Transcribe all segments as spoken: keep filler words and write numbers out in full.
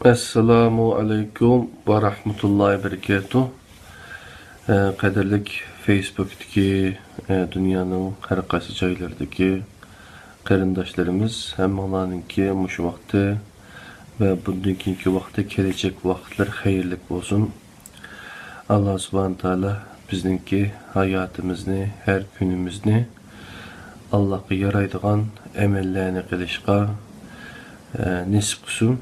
ئەسسالامۇ ئەلەيكۇم ۋە رەھمەتۇللاھى ۋە بەرىكاتۇھ. ئە، قەدىرلىك فېيسبۇكتىكى، ئە، دۇنيانىڭ ھەر قايسى جايلىرىدىكى قېرىنداشلىرىمىز، ھەممىڭلارنىڭكى مۇشۇ ۋاقتى ۋە بۇندىن كېيىنكى ۋاقتى، كېلەچەك ۋاقىتلىرى خەيرلىك بولسۇن. ئاللا سۇبھانە تائالا بىزنىڭكى ھاياتىمىزنى، ھەر كۈنىمىزنى ئاللاغا يارايدىغان ئەمەللەرنى قىلىشقا، ئە، نېسىپ قىلسۇن.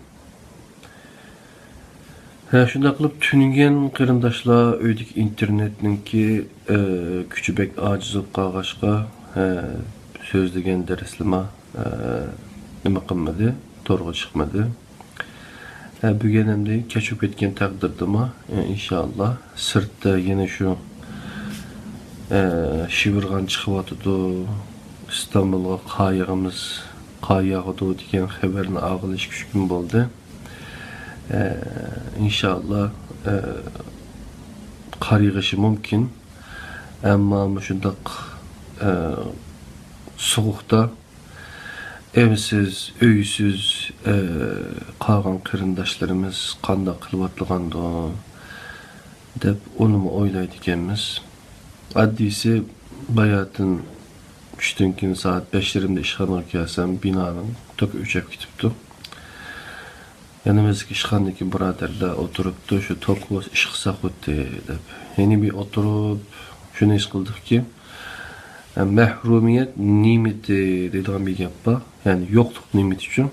ھە، شۇنداق قىلىپ تۈنۈگۈن قېرىنداشلار ئۆيدىكى ئىنتېرنېتنىڭكى، ئە، كۈچى بەك ئاجىز بولۇپ قالغاچقا، ھە، سۆزلىگەن دەرسلىرىمۇ، ئە، نېمە قىلمىدى، تورغا چىقمىدى. ھە، بۈگۈن ئەمدى كەچ بولۇپ كەتكەن تەقدىردىمۇ، ئە، ئىنشائاللا، سىرتتا يەنە شۇ، ئە، شىۋىرغان چىقىۋاتىدۇ، ئىستانبۇلغا قار ياغىمىز، قار ياغىدۇ دېگەن خەۋەرنى ئاغىلى ئىككى-ئۈچ كۈن بولدى. ئە، ئىنشائاللا، ئە، قار يېغىشى مۇمكىن. ئەمما مۇشۇنداق، ئە، سوغۇقتا ئەۋسىز، ئۆيسىز، ئە، قالغان قېرىنداشلىرىمىز قانداق قىلىۋاتىدىغاندۇ دەپ ئۇنىمۇ ئويلايدىكەنمىز. ئاددىيسى، باياتىن چۈشتىن كېيىن سائەت بەش يېرىمدە ئىشخانىغا كەلسەم، بىنانىڭ توكى ئۆچۈپ كېتىپتۇ. يېنىمىزدىكى ئىشخانىدىكى بۇرادەرلەر ئولتۇرۇپتۇ، شۇ توكى بولسا ئىشقا ساقلىدى دەپ. يەنە بىر ئولتۇرۇپ، شۇنى ھېس قىلدۇقكى، مەھرۇمىيەت نېمىتى دەيدىغان بىر گەپ بار. يەنى يوقلۇق نېمىتى ئۈچۈن.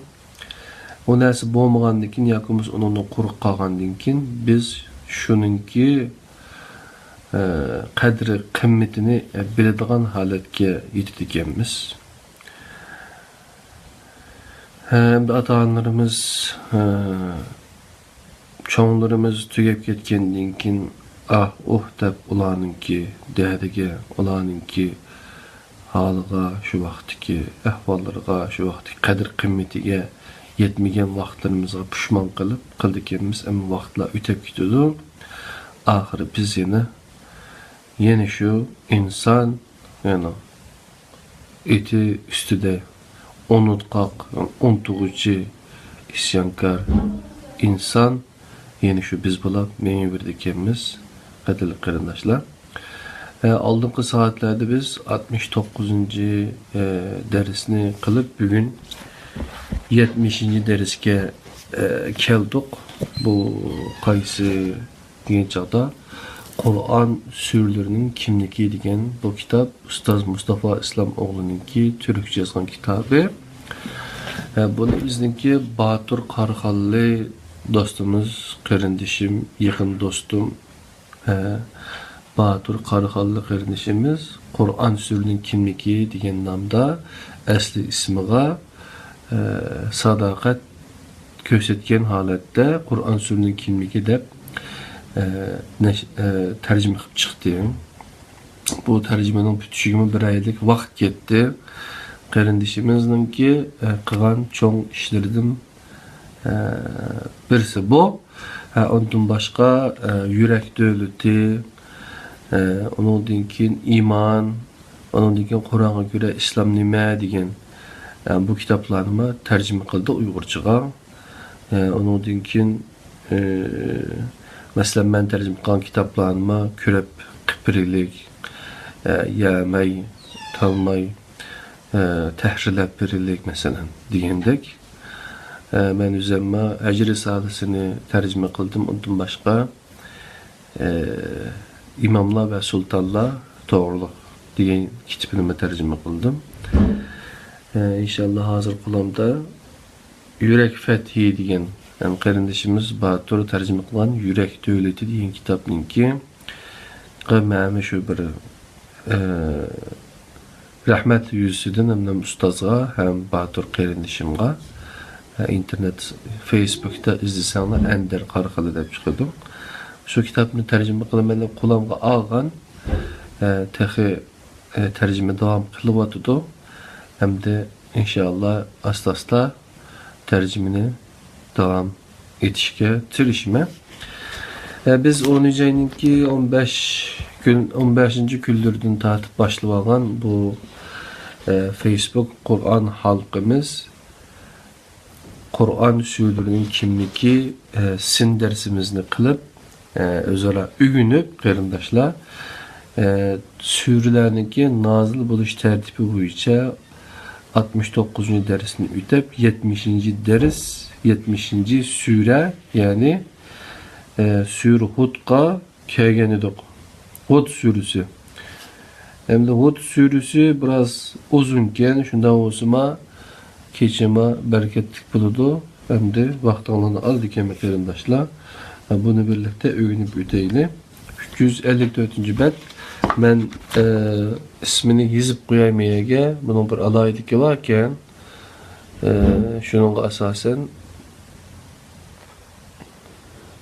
ئۇ نەرسە بولمىغاندىن كېيىن ياكى بولمىسا ئۇنىڭدىن قۇرۇق قالغاندىن كېيىن بىز شۇنىڭكى، ئە، قەدرى قىممىتىنى، ئە، بىلىدىغان ھالەتكە يېتىدىكەنمىز. ھەمدە ئاتا-ئانىلىرىمىز، ھە، چوڭلىرىمىز تۈگەپ كەتكەندىن كېيىن، ئاھ، ئۇھ دەپ ئۇلارنىڭكى دەردىگە، ئۇلارنىڭكى ھالىغا، شۇ ۋاقىتتىكى ئەھۋاللىرىغا، شۇ ۋاقىتتىكى قەدىر-قىممىتىگە يەتمىگەن ۋاقىتلىرىمىزغا پۇشمان قىلىپ قىلىدىكەنمىز. ئەمما ۋاقىتلار ئۆتۈپ كېتىدۇ. ئاخىرى بىز يەنە، يەنە شۇ ئىنسان، يەنى ئېتى ئۈستىدە ئۇنتقاق، ئۇنتۇغۇچى، ئىسيانكار ئىنسان، يەنە شۇ بىز بولاپ مېڭىۋېرىدىكەنمىز، قەدىرلىك قېرىنداشلار. ئە، ئالدىنقى سائەتلەردە بىز ئاتمىش توققۇزىنچى، ئە، دەرسنى قىلىپ، بۈگۈن يەتمىشىنچى دەرسكە، ئە، كەلدۇق. بۇ قايسى دېگەن چاغدا، قۇرئان سۈرىلىرىنىڭ كىملىكى دېگەن بۇ كىتاب ئۇستاز مۇستافا ئىسلام ئوغلىنىڭكى تۈركچە يازغان كىتابى. ھە، بۇنى بىزنىڭكى باتۇر قاراخانلى دوستىمىز، قېرىندىشىم، يېقىن دوستۇم، ھە، باتۇر قاراخانلى قېرىندىشىمىز قۇرئان سۈرىنىڭ كىملىكى دېگەن نامدا ئەسلى ئىسمىغا، ئە، ساداقەت كۆرسەتكەن ھالەتتە قۇرئان سۈرىنىڭ كىملىكى دەپ، ئە، نەش-، ئە، تەرجىمە قىلىپ چىقتى. بۇ تەرجىمىنىڭ پۈتۈشىگىمۇ بىر ئايلىق ۋاقىت كەتتى. قېرىندىشىمىزنىڭكى، ئە، قىلغان چوڭ ئىشلىرىدىن، ئە، بىرسى بۇ. ھە، ئۇندىن باشقا، ئە، يۈرەك دۆلىتى، ئە، ئۇنىڭدىن كېيىن ئىمان، ئۇنىڭدىن كېيىن قۇرئانغا كۆرە ئىسلام نېمە دېگەن، ئە، بۇ كىتابلارنىمۇ تەرجىمە قىلدى ئۇيغۇرچىغا. ئە، ئۇنىڭدىن كېيىن، ئە، مەسىلەن، مەن تەرجىمە قىلغان كىتابلارنىمۇ كۆرەپ قىپىرىلىك، ئە، يەمەي، تالماي، ئە، تەھرىرلەپ بېرىلىك، مەسىلەن، دېگەندەك. ئە، مەن ئۆزۈممۇ ھەج رىسالىسىنى تەرجىمە قىلدىم، ئۇندىن باشقا، ئە، ئىماملار ۋە سۇلتانلار توغرۇلۇق دېگەن كىتابىنىمۇ تەرجىمە قىلدىم. ئە، ئىنشاللا ھازىر قولۇمدا يۈرەك فەتھى دېگەن، ھەم قېرىندىشىمىز باتۇر تەرجىمە قىلغان يۈرەك دۆلىتى دېگەن كىتابنىڭكى مەنمۇ شۇ بىر، ئە، رەھمەت يۈزىسىدىن ھەم ئۇستازغا، ھەم باتۇر قېرىندىشىمغا، ئە، ئىنتېرنېت، فېيسبۇكتا ئىزدىسەڭلار، ئەندەر قاراخانلى دەپ چىقىدۇ. شۇ كىتابنى تەرجىمە قىلىمەن دەپ قولۇمغا ئالغان، ئە، تېخى، ئە، تەرجىمە داۋام قىلىۋاتىدۇ. ئەمدى ئىنشائاللا ئاستا-ئاستا تەرجىمىنى داۋام ئېتىشكە تىرىشىمەن. ئە، بىز ئونىنچى ئاينىڭكى ئون بەش كۈن، ئون بەشىنچى كۈنلىرىدىن تارتىپ باشلىۋالغان بۇ، ئە، فېيسبۇك قۇرئان ھالقىمىز قۇرئان سۈرىلىرىنىڭ كىملىكى، ئە، سىن دەرسىمىزنى قىلىپ، ئە، ئۆزئارا ئۆگىنىپ، قېرىنداشلار، ئە، سۈرىلەرنىڭكى نازىل بولۇش تەرتىپى بويىچە ئاتمىش توققۇزىنچى دەرسنى ئۆتۈپ، يەتمىشىنچى دەرس، يەتمىشىنچى سۈرە، يەنى، ئە، سۈرە ھۇدقا كەلگەن ئىدۇق. ھۇد سۈرىسى. ئەمدى ھۇد سۈرىسى بىراز ئۇزۇنكەن، شۇنداق بولسىمۇ كېچىمۇ بەرىكەتلىك بولىدۇ. ئەمدى ۋاقتىڭلارنى ئالدى كەم قېرىنداشلار. بۇنى بىرلىكتە ئۆگىنىپ ئۆتەيلى. ئۈچ يۈز ئەللىك تۆتىنچى بەت. مەن، ئە، ئىسمىنى يېزىپ قوياي مەيەگە. بۇنىڭ بىر ئالاھىدىلىكى باركەن. ئە، شۇنىڭغا ئاساسەن،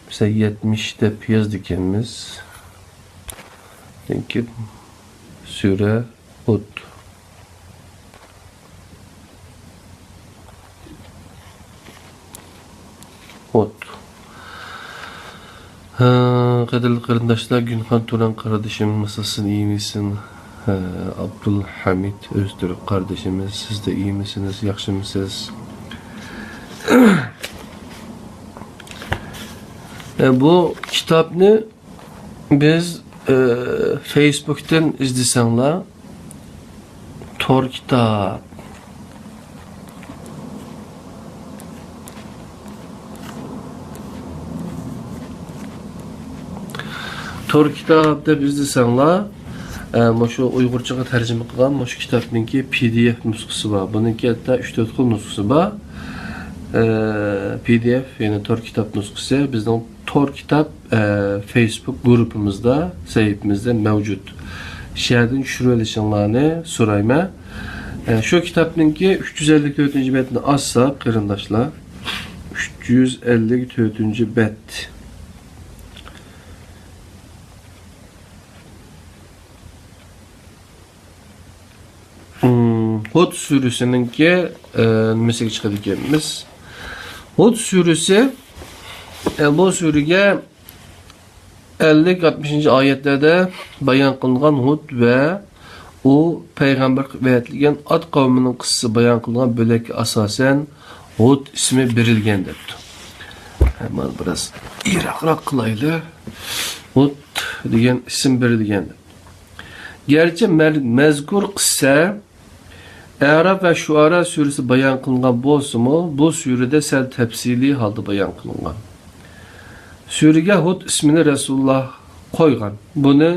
مەسىلەن، يەتمىش دەپ يازىدىكەنمىز. لېكىن سۈرە ھۇد. ھۇد. ھە، قەدىرلىك قېرىنداشلار، گۈلخان تۇران قاردىشىم، ناسىلسىن، ئىيمىسىن؟ ھە، ئابدۇلھەمىد ئۆزتۈرك قاردىشىمىز، سىز دە ئىيمىسىنىز، ياخشىمىسىز؟ ھە، بۇ كىتابنى بىز، ئە، فېيسبۇكتىن ئىزدىسەڭلار، تور كىتاب. تور كىتاب دەپ ئىزدىسەڭلار، ئە، مۇشۇ ئۇيغۇرچىغا تەرجىمە قىلغان مۇشۇ كىتابنىڭكى پى دى ئېف نۇسخىسى بار. بۇنىڭكى ھەتتا ئۈچ تۆت خىل نۇسخىسى بار. ئە، پى دى ئېف، يەنى تور كىتاب نۇسخىسى. بىزنىڭ تور كىتاب، ئە، فېيسبۇك گۇرۇپپىمىزدا، سەھىپىمىزدە مەۋجۇت. شۇ يەردىن چۈشۈرۈۋېلىشىڭلارنى سورايمەن. ئە، شۇ كىتابنىڭكى ئۈچ يۈز ئەللىك تۆتىنچى بەتنى ئاچساق، قېرىنداشلار، ئۈچ يۈز ئەللىك تۆتىنچى بەت. ھۇد سۈرىسىنىڭكى، ئە، نېمىسىگە چىقىدىكەنمىز؟ ھۇد سۈرىسى، ئە، بۇ سۈرىگە ئەللىك، ئاتمىشىنچى ئايەتلەردە بايان قىلىنغان ھۇد ۋە ئۇ پەيغەمبەرگە ۋەدىلىگەن ئاد قەۋمىنىڭ قىسسىسى بايان قىلىنغان بۆلەككە ئاساسەن ھۇد ئىسمى بېرىلگەن دەپتۇ. مانا بىراز يىراقراق قىلايلى. ھۇد دېگەن ئىسىم بېرىلگەن دەپ. گەرچە مەر-، مەزكۇر قىسسە ئەراف ۋە شۇئارا سۈرىسى بايان قىلىنغان بولسىمۇ، بۇ سۈرىدە سەل تەپسىلىي ھالدا بايان قىلىنغان. سۈرىگە ھۇد ئىسمىنى رەسۇلۇللا قويغان. بۇنى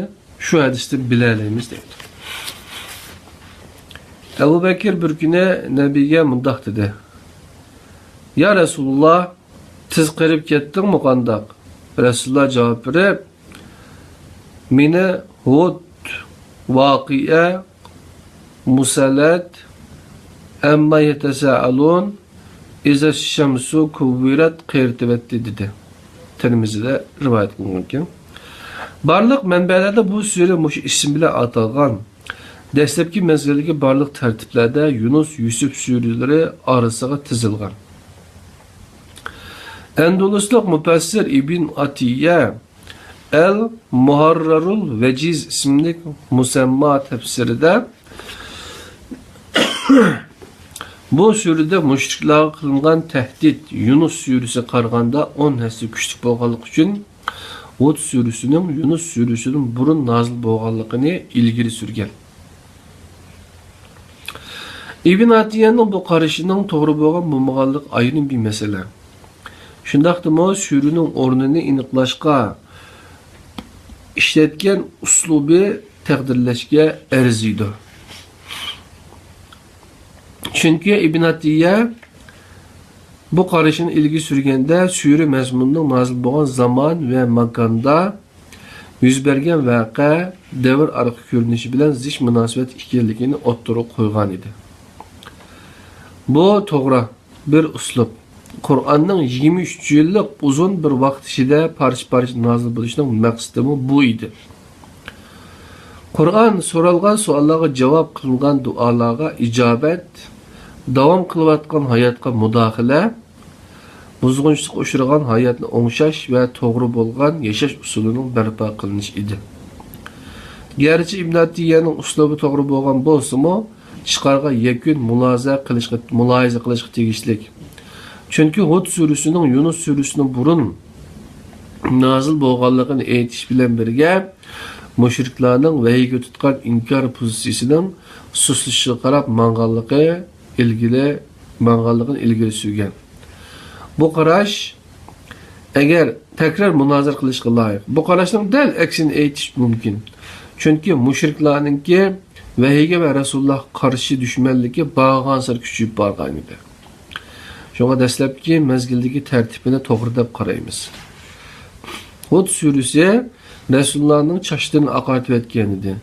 شۇ ھەدىستىن بىلەلەيمىز، دەيدۇ. ئەبۇ بەكىر بىر كۈنى نەبىگە مۇنداق دېدى: «يا رەسۇلۇللا، تېز قېرىپ كەتتىڭمۇ قانداق؟» رەسۇلۇللا جاۋاب بېرىپ، مېنى ھۇد، ۋاقىئە، مۇسەلەت، ئەمما يەتەسەئەلۇن، ئىزە شەمسۇ كۇۋۋىرەت قېرىتىۋەتتى، دېدى. تىرمىزىدە رىۋايەت قىلىنغانكەن. بارلىق مەنبەلەردە بۇ سۈرە مۇشۇ ئىسىم بىلەن ئاتالغان. دەسلەپكى مەزگىلدىكى بارلىق تەرتىپلەردە يۇنۇس، يۈسۈپ سۈرىلىرى ئارىسىغا تىزىلغان. ئەندۇلۇسلۇق مۇپەسسىر ئىبن ئاتىيە ئەل مۇھەررەرۇل ۋەجىز ئىسىملىك مۇسەمما تەپسىرىدە بۇ سۈرىدە مۇشرىكلارغا قىلىنغان تەھدىت يۇنۇس سۈرىسىگە قارىغاندا ئون ھەسسە كۈچلۈك بولغانلىقى ئۈچۈن، ھۇد سۈرىسىنىڭ يۇنۇس سۈرىسىدىن بۇرۇن نازىل بولغانلىقىنى ئىلگىرى سۈرگەن. ئىبن ئاتىيەنىڭ بۇ قارىشىنىڭ توغرا بولغان بولمىغانلىقى ئايرىم بىر مەسىلە. شۇنداقتىمۇ سۈرىنىڭ ئورنىنى ئېنىقلاشقا ئىشلەتكەن ئۇسلۇبى تەقدىرلەشكە ئەرزىيدۇ. چۈنكى ئىبن ئاتىيە بۇ قارىشىنى ئىلگىرى سۈرگەندە، سۈرە مەزمۇنىنىڭ نازىل بولغان زامان ۋە ماكاندا يۈز بەرگەن ۋەقە، دەۋر ئارقا كۆرۈنۈشى بىلەن زىچ مۇناسىۋەتلىك ئىكەنلىكىنى ئوتتۇرىغا قويغان ئىدى. بۇ توغرا بىر ئۇسلۇب. قۇرئاننىڭ يىگىرمە ئۈچ يىللىق ئۇزۇن بىر ۋاقىت ئىچىدە پارچە-پارچە نازىل بولۇشىنىڭ مەقسىتىمۇ بۇ ئىدى. قۇرئان سورالغان سوئاللارغا جاۋاب، قىلىنغان دۇئالارغا ئىجابەت، داۋام قىلىۋاتقان ھاياتقا مۇداخىلە، بۇزغۇنچىلىققا ئۇچرىغان ھاياتنى ئوڭشاش ۋە توغرا بولغان ياشاش ئۇسۇلىنىڭ بەرپا قىلىنىشى ئىدى. گەرچە ئىبن ئەتىيەنىڭ ئۇسلۇبى توغرا بولغان بولسىمۇ، چىقارغان يەكۈن مۇلاھىزە قىلىشقا، مۇلاھىزە قىلىشقا تېگىشلىك. چۈنكى ھۇد سۈرىسىنىڭ يۇنۇس سۈرىسىدىن بۇرۇن نازىل بولغانلىقىنى ئېيتىش بىلەن بىرگە، مۇشرىكلارنىڭ ۋەھىيگە تۇتقان ئىنكار پوزىتسىيىسىنىڭ سۇسلىشىشىغا قاراپ ماڭغانلىقى ئىلگىرى، ماڭغانلىقىنى ئىلگىرى سۈرگەن. بۇ قاراش، ئەگەر تەكرار مۇنازىرە قىلىشقا لايىق، بۇ قاراشنىڭ دەل ئەكسىنى ئېيتىش مۇمكىن. چۈنكى مۇشرىكلارنىڭكى ۋەھىيگە ۋە رەسۇلۇللاھقا قارشى دۈشمەنلىكى بارغانسېرى كۈچىيىپ بارغان ئىدى. شۇڭا دەسلەپكى مەزگىلدىكى تەرتىپىنى توغرا دەپ قارايمىز. ھۇد سۈرىسى رەسۇلۇللانىڭ چاچلىرىنى ئاقارتىۋەتكەن ئىدى.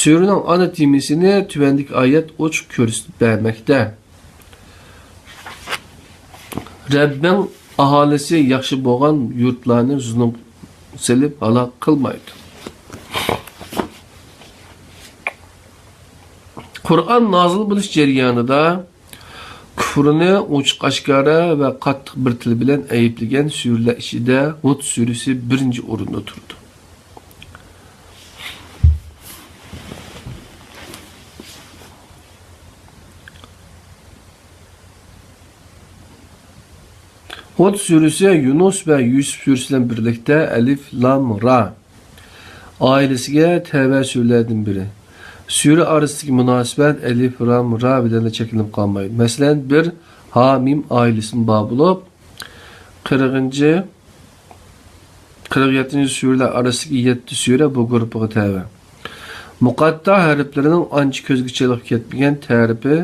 سۈرىنىڭ ئانا تېمىسىنى تۆۋەندىكى ئايەت ئوچۇق كۆرسىتىپ بەرمەكتە. رەببىڭ ئاھالىسى ياخشى بولغان يۇرتلارنى زۇلۇم سېلىپ ھالاك قىلمايدۇ. قۇرئان نازىل بولۇش جەريانىدا كۇفرىنى ئوچۇق-ئاشكارا ۋە قاتتىق بىر تىل بىلەن ئەيىبلىگەن سۈرىلەر ئىچىدە ھۇد سۈرىسى بىرىنچى ئورۇندا تۇرىدۇ. ھۇد سۈرىسى يۇنۇس ۋە يۈسۈپ سۈرىسى بىلەن بىرلىكتە ئەلىف، لام، را ئائىلىسىگە تەۋە سۈرىلەردىن بىرى. سۈرە ئارىسىدىكى مۇناسىۋەت ئەلىف، لام، را بىلەنلا چەكلىنىپ قالمايدۇ. مەسىلەن، بىر ھا، مىم ئائىلىسىمۇ بار بولۇپ، قىرىقىنچى، قىرىق يەتتىنچى سۈرىلەر ئارىسىدىكى يەتتە سۈرە بۇ گۇرۇپپىغا تەۋە. مۇقەتتا ھەرپلىرىنىڭ ئانچە كۆزگە چېلىقىپ كەتمىگەن تەرىپى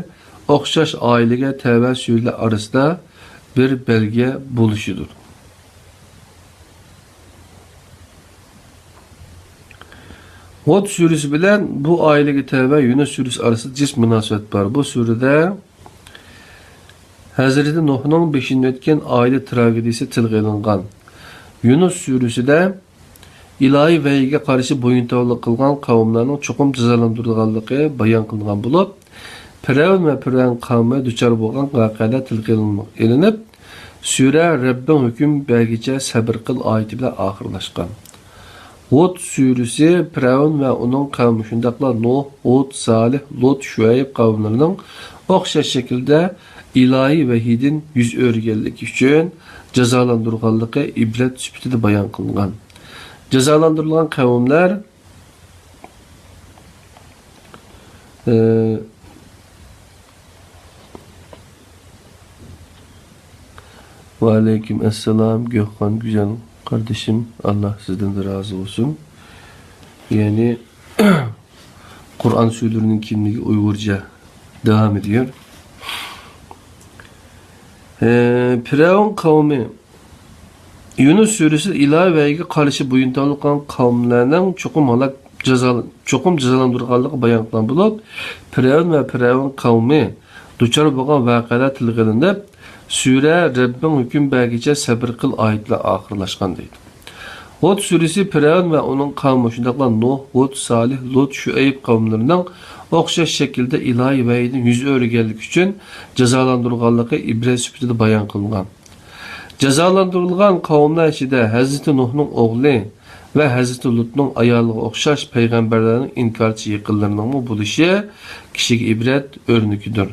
ئوخشاش ئائىلىگە تەۋە سۈرىلەر ئارىسىدا بىر بەلگە بولۇشىدۇر. ھۇد سۈرىسى بىلەن بۇ ئائىلىگە تەۋە يۇنۇس سۈرىسى ئارىسىدا جىنس مۇناسىۋەت بار. بۇ سۈرىدە ھەزرىتى نۇھنىڭ بېشىدىن ئۆتكەن ئائىلە تراگېدىيىسى تىلغا ئېلىنغان. يۇنۇس سۈرىسىدە ئىلاھىي ۋەھىيگە قارشى بويۇنتاۋلىق قىلغان قەۋملەرنىڭ چوقۇم جازالاندۇرۇلغانلىقى بايان قىلىنغان بولۇپ، پىرئەۋن ۋە پىرئەۋن قەۋمى دۇچار بولغان ۋەقەلەر تىلغا ئېلىنىپ، سۈرە رەببىڭ ھۆكۈم بەرگىچە سەبىر قىل ئايىتى بىلەن ئاخىرلاشقان. ھۇد سۈرىسى پىرئەۋن ۋە ئۇنىڭ قەۋمى، شۇنداقلا نۇھ، ھۇد، سالىھ، لۇت، شۇئەيب قەۋملىرىنىڭ ئوخشاش شەكىلدە ئىلاھىي ۋەھىيدىن يۈز ئۆرۈگەنلىكى ئۈچۈن جازالاندۇرغانلىقى ئىبرەت سۈپىتىدە بايان قىلىنغان. جازالاندۇرۇلغان قەۋملەر، ئى، ۋەئەلەيكۇم ئەسسالام، گۆھخان گۈزەل قاردىشىم، ئاللا سىزدىن رازى بولسۇن. يەنى، قۇرئان سۈرىلىرىنىڭ كىملىكى ئۇيغۇرچە داۋام ئېتىيور. ئى، پىرئەۋن قەۋمى. يۇنۇس سۈرىسى ئىلاھىي ۋەھىيگە قارشى بويۇنتاۋلىق قىلغان قەۋملەرنىڭ چوقۇم ھالاك جازا-، چوقۇم جازالاندۇرغانلىقى بايان قىلغان بولۇپ، پىرئەۋن ۋە پىرئەۋن قەۋمى دۇچار بولغان ۋەقەلەر تىلغا ئېلىنىپ، سۈرە رەببىڭ ھۆكۈم بەرگىچە سەبىر قىل ئايىتى بىلەن ئاخىرلاشقان دەيدۇ. ھۇد سۈرىسى پىرئەۋن ۋە ئۇنىڭ قەۋمى، شۇنداقلا نۇھ، ھۇد، سالىھ، لۇت، شۇئەيب قەۋملىرىنىڭ ئوخشاش شەكىلدە ئىلاھىي ۋەھىيدىن يۈز ئۆرۈگەنلىكى ئۈچۈن جازالاندۇرۇلغانلىقى ئىبرەت سۈپىتىدە بايان قىلىنغان. جازالاندۇرۇلغان قەۋملەر ئىچىدە ھەزرىتى نۇھنىڭ ئوغلى ۋە ھەزرىتى لۇتنىڭ ئايالىغا ئوخشاش پەيغەمبەرلەرنىڭ ئىنكارچى يېقىنلىرىنىڭمۇ بولۇشى كىشىگە ئىبرەت ئۆرنىكىدۇر.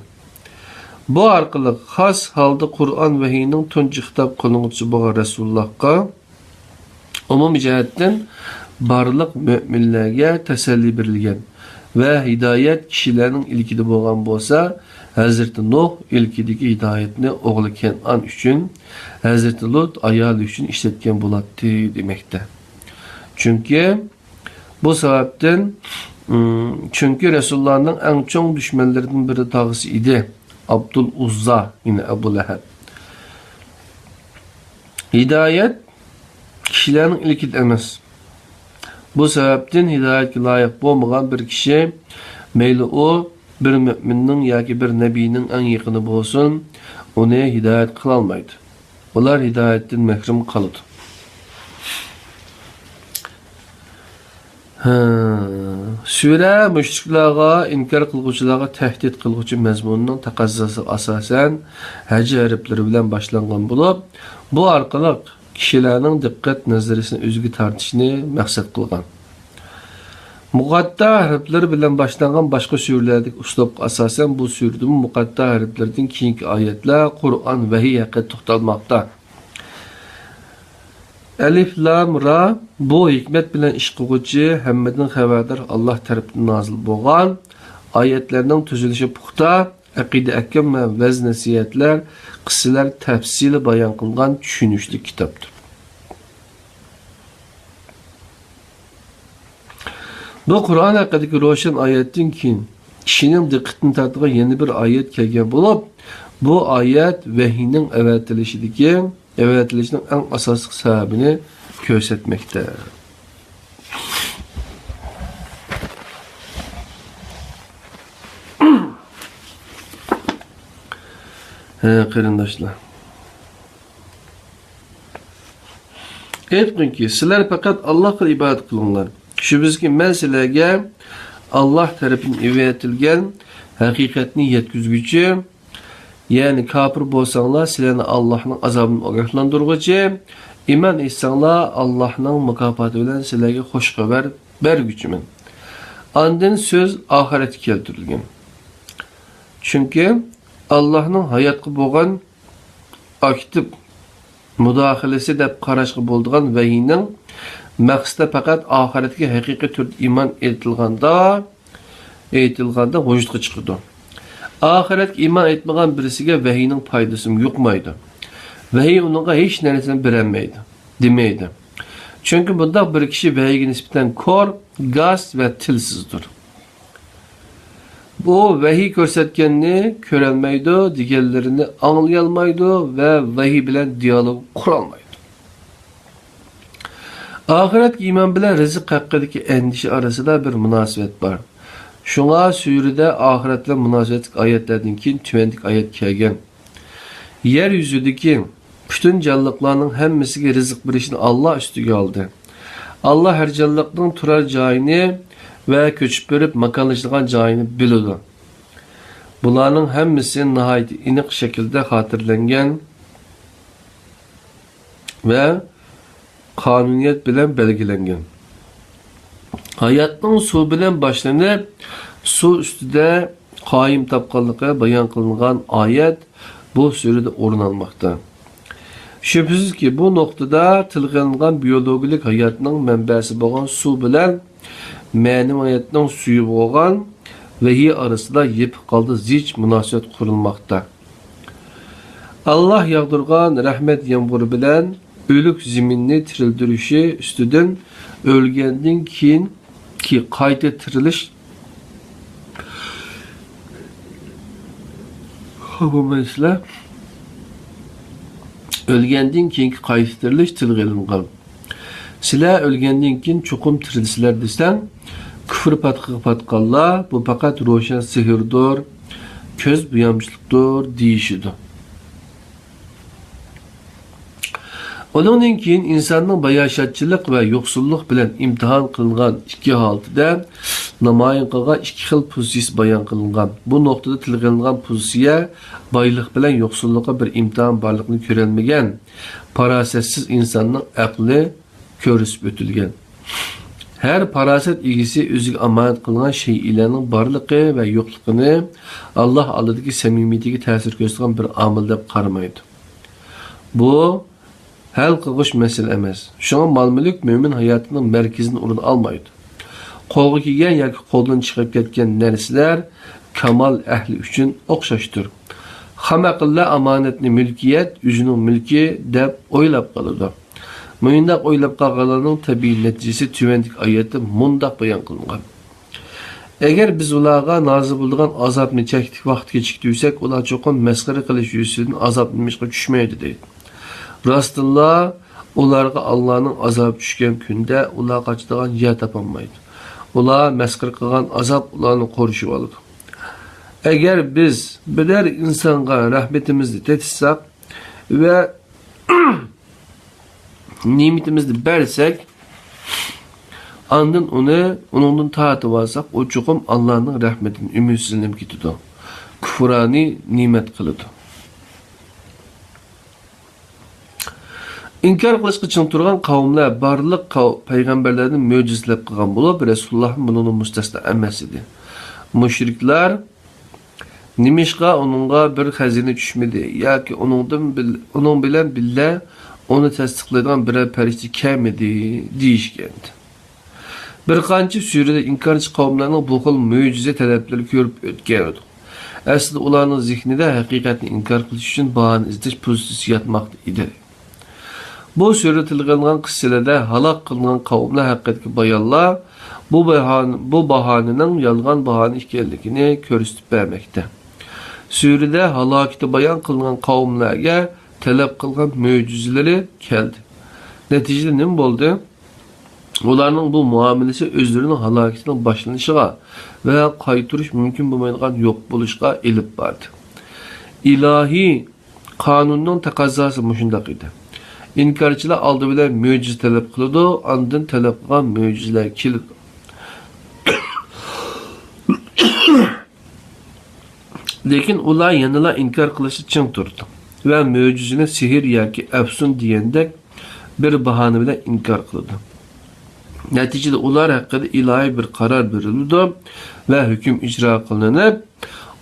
بۇ ئارقىلىق خاس ھالدا قۇرئان ۋەھىينىڭ تۇنجى خىتاب قىلىنغۇچىسى بولغان رەسۇلۇللاھقا ئومۇمىي جەھەتتىن بارلىق مۆمىنلەرگە تەسەللى بېرىلگەن ۋە ھىدايەت كىشىلەرنىڭ ئىلكىدە بولغان بولسا، ھەزرىتى نۇھ ئىلكىدىكى ھىدايەتنى ئوغلى كەنئان ئۈچۈن، ھەزرىتى لۇت ئايالى ئۈچۈن ئىشلەتكەن بولاتتى دېمەكتە. چۈنكى بۇ سەۋەبتىن، ئىم، چۈنكى رەسۇلۇللانىڭ ئەڭ چوڭ دۈشمەنلىرىدىن بىرى تاغىسى ئىدى، ئابدۇل ئۇززا، يەنى ئەبۇ لەھەب. ھىدايەت كىشىلەرنىڭ ئىلكىدە ئەمەس. بۇ سەۋەبتىن ھىدايەتكە لايىق بولمىغان بىر كىشى، مەيلى ئۇ بىر مۆمىننىڭ ياكى بىر نەبىينىڭ ئەڭ يېقىنى بولسۇن، ئۇنى ھىدايەت قىلالمايدۇ. ئۇلار ھىدايەتتىن مەھرۇم قالىدۇ. ھە، سۈرە مۇشرىكلارغا، ئىنكار قىلغۇچىلارغا تەھدىت قىلغۇچى مەزمۇننىڭ تەقەززاسىغا ئاساسەن، ھەجە ھەرپلىرى بىلەن باشلانغان بولۇپ، بۇ ئارقىلىق كىشىلەرنىڭ دىققەت نەزىرىسىنى ئۆزىگە تارتىشنى مەقسەت قىلغان. مۇقەتتا ھەرپلىرى بىلەن باشلانغان باشقا سۈرىلەردىكى ئۇسلۇبقا ئاساسەن، بۇ سۈرىدىمۇ مۇقەتتا ھەرپلىرىدىن كېيىنكى ئايەتلەر قۇرئان ۋەھىي ھەققىدە توختالماقتا. ئەلىف لام را، بۇ ھېكمەت بىلەن ئىش قىلغۇچى، ھەممىدىن خەۋەردار ئاللاھ تەرىپىدىن نازىل بولغان، ئايەتلەرنىڭ تۈزۈلۈشى پۇختا، ئەقىدە ئەھكام ۋە ۋەز نەسىھەتلەر، قىسسىلەر تەپسىلىي بايان قىلغان چۈشىنىشلىك كىتابتۇر. بۇ قۇرئان ھەققىدىكى روشەن ئايەتتىن كېيىن، كىشىنىڭ دىققىتىنى تارتىدىغان يەنە بىر ئايەت كەلگەن بولۇپ، بۇ ئايەت ۋەھىينىڭ ئەۋەتىلىشىدىكى، ئەۋەتىلىشىنىڭ ئەڭ ئاساسلىق سەۋەبىنى كۆرسەتمەكتە. ھە، قېرىنداشلار. ئېيتقىنكى، سىلەر پەقەت ئاللاھقا ئىبادەت قىلىڭلار. شۈبھىسىزكى، مەن سىلەرگە ئاللاھ تەرىپىدىن ئەۋەتىلگەن ھەقىقەتنى يەتكۈزگۈچى، يەنى كاپىر بولساڭلار، سىلەرنى ئاللاھنىڭ ئازابىدىن ئاگاھلاندۇرغۇچى، ئىمان ئېيتساڭلار، ئاللاھنىڭ مۇكاپاتى بىلەن سىلەرگە خۇش خەۋەر بەرگۈچىمەن. ئاندىن سۆز ئاخىرەتكە كەلتۈرۈلگەن. چۈنكى ئاللاھنىڭ ھاياتقا بولغان ئاكتىپ مۇداخىلىسى دەپ قاراشقا بولىدىغان ۋەھىينىڭ مەقسىتى پەقەت ئاخىرەتكە ھەقىقىي تۈردە ئىمان ئېيتىلغاندا، ئېيتىلغاندا ۋۇجۇدقا چىقىدۇ. ئاخىرەتكە ئىمان ئېيتمىغان بىرسىگە ۋەھىينىڭ پايدىسىمۇ يۇقمايدۇ. ۋەھىي ئۇنىڭغا ھېچ نەرسىنى بېرەلمەيدۇ، دېمەيدۇ. چۈنكى بۇنداق بىر كىشى ۋەھىيگە نىسبەتەن كور، گاس ۋە تىلسىزدۇر. ئۇ ۋەھىي كۆرسەتكەننى كۆرەلمەيدۇ، دېگەنلىرىنى ئاڭلىيالمايدۇ ۋە ۋەھىي بىلەن دىيالوگ قۇرالمايدۇ. ئاخىرەتكە ئىمان بىلەن رىزىق ھەققىدىكى ئەندىشە ئارىسىدا بىر مۇناسىۋەت بار. شۇڭا سۈرىدە ئاخىرەت بىلەن مۇناسىۋەتلىك ئايەتلەردىن كېيىن تۆۋەندىكى ئايەت كەلگەن. يەر يۈزىدىكى پۈتۈن جانلىقلارنىڭ ھەممىسىگە رىزىق بېرىشنى ئاللا ئۈستىگە ئالدى. ئاللا ھەر جانلىقنىڭ تۇرار جايىنى ۋە كۆچۈپ بېرىپ ماكانلىشىدىغان جايىنى بىلىدۇ. بۇلارنىڭ ھەممىسى ناھايىتى ئېنىق شەكىلدە خاتىرىلەنگەن ۋە قانۇنىيەت بىلەن بەلگىلەنگەن. ھاياتنىڭ سۇ بىلەن باشلىنىپ، سۇ ئۈستىدە قايىم تاپقانلىقى بايان قىلىنغان ئايەت بۇ سۈرىدە ئورۇن ئالماقتا. شۈبھىسىزكى، بۇ نۇقتىدا تىلغا ئېلىنغان بىيولوگىيەلىك ھاياتنىڭ مەنبەسى بولغان سۇ بىلەن مەنىۋى ھاياتنىڭ سۈيى بولغان ۋەھىي ئارىسىدا يېپىق ھالدا زىچ مۇناسىۋەت قۇرۇلماقتا. ئاللا ياغدۇرغان رەھمەت يامغۇرى بىلەن ئۆلۈك زېمىننى تىرىلدۈرۈشى ئۈستىدىن ئۆلگەندىن كېيىنكى قايتا تىرىلىش، خاپا بولمايسىلەر، ئۆلگەندىن كېيىنكى قايتا تىرىلىش تىلغا ئېلىنغان. سىلەر ئۆلگەندىن كېيىن چوقۇم تىرىلىسىلەر دېسەڭ، كۇفر پاتقىقى پاتقانلار، بۇ پەقەت روشەن سېھىردۇر، كۆز بويامچىلىقتۇر دېيىشىدۇ. ئۇنىڭدىن كېيىن ئىنساننىڭ باياشاتچىلىق ۋە يوقسۇللۇق بىلەن ئىمتىھان قىلىنغان ئىككى ھالىتىدە نامايان قىلغان ئىككى خىل پوزىتسىيىسى بايان قىلىنغان. بۇ نۇقتىدا تىلغا ئېلىنغان پوزىتسىيە بايلىق بىلەن يوقسۇللۇققا بىر ئىمتىھان بارلىقىنى كۆرەلمىگەن پاراسەتسىز ئىنساننىڭ ئەقلى كۆرسىتىپ ئۆتۈلگەن. ھەر پاراسەت ئىگىسى ئۆزىگە ئامانەت قىلىنغان شەيئىلەرنىڭ بارلىقى ۋە يوقلۇقىنى ئاللا ئالدىدىكى سەمىمىيىتىگە تەسىر كۆرسىتىدىغان بىر ئامىل دەپ قارىمايدۇ. بۇ ھەل قىلغۇچ مەسىلە ئەمەس. شۇڭا مال-مۈلۈك مۆمىن ھاياتىنىڭ مەركىزىدىن ئورۇن ئالمايدۇ. قولغا كەلگەن ياكى قولدىن چىقىپ كەتكەن نەرسىلەر كامال ئەھلى ئۈچۈن ئوخشاشتۇر. خام ئەقىللەر ئامانەتنى مۈلكىيەت، ئۆزىنىڭ مۈلكى دەپ ئويلاپ قالىدۇ. مۇشۇنداق ئويلاپ قالغانلارنىڭ تەبىئىي نەتىجىسى تۆۋەندىكى ئايەتتە مۇنداق بايان قىلىنغان. ئەگەر بىز ئۇلارغا نازىل بولىدىغان ئازابنى چەكلىك ۋاقىت كېچىكتۈرسەك، ئۇلار چوقۇم مەسخىرە قىلىش يۈزىسىدىن ئازاب نېمىشقا چۈشمەيدۇ دەيدۇ. راستتىنلا، ئۇلارغا ئاللانىڭ ئازابى چۈشكەن كۈندە ئۇلار قاچىدىغان يەر تاپالمايدۇ. ئۇلار مەسخىرە قىلغان ئازاب ئۇلارنى قورشىۋالىدۇ. ئەگەر بىز بىرەر ئىنسانغا رەھمىتىمىزنى تېتىتساق ۋە نېمىتىمىزنى بەرسەك، ئاندىن ئۇنى، ئۇنىڭدىن تارتىۋالساق، ئۇ چوقۇم ئاللانىڭ رەھمىتىدىن ئۈمىدسىزلىنىپ كېتىدۇ. كۇفرانى نىمەت قىلىدۇ. ئىنكار قىلىشقا چىڭ تۇرغان قەۋملەر بارلىق قەۋ-، پەيغەمبەرلەردىن مۆجىزە تەلەپ قىلغان بولۇپ، رەسۇلۇللاھمۇ بۇنىڭدىن مۇستەسنا ئەمەس ئىدى. مۇشرىكلار، نېمىشقا ئۇنىڭغا بىر خەزىنە چۈشمىدى ياكى ئۇنىڭدىن بىل-، ئۇنىڭ بىلەن بىللە ئۇنى تەستىقلايدىغان بىرەر پەرىشتە كەلمىدى؟ دېيىشكەنىدى. بىر قانچە سۈرىدە ئىنكارچى قەۋملەرنىڭ بۇ خىل مۆجىزە تەلەپلىرى كۆرۈپ ئۆتكەن ئىدۇق. ئەسلىدە ئۇلارنىڭ زېھنىدە ھەقىقەتنى ئىنكار قىلىش ئۈچۈن باھانە ئىزدەش پوزىتسىيىسى ياتماقتا ئىدى. بۇ سۈرىدە تىلغا ئېلىنغان قىسسىلەردە ھالاك قىلىنغان قەۋملەر ھەققىدىكى بايانلار بۇ باھانە، بۇ باھانىنىڭ يالغان باھانە ئىكەنلىكىنى كۆرسىتىپ بەرمەكتە. سۈرىدە ھالاكىتى بايان قىلىنغان قەۋملەرگە تەلەپ قىلغان مۆجىزىلىرى كەلدى. نەتىجىدە نېمە بولدى؟ ئۇلارنىڭ بۇ مۇئامىلىسى ئۆزلىرىنىڭ ھالاكىتىنىڭ باشلىنىشىغا ۋە قايتۇرۇش مۇمكىن بولمايدىغان يوق بولۇشقا ئېلىپ باردى. ئىلاھىي قانۇننىڭ تەقەززاسى مۇشۇنداق ئىدى. ئىنكارچىلار ئالدى بىلەن مۆجىزە تەلەپ قىلىدۇ، ئاندىن تەلەپ قىلغان مۆجىزىلەر كېلىدۇ. لېكىن ئۇلار يەنىلا ئىنكار قىلىشتا چىڭ تۇرىدۇ ۋە مۆجىزىنى سېھىر ياكى ئەپسۇن دېگەندەك بىر باھانە بىلەن ئىنكار قىلىدۇ. نەتىجىدە ئۇلار ھەققىدە ئىلاھىي بىر قارار بېرىلىدۇ ۋە ھۆكۈم ئىجرا قىلىنىپ،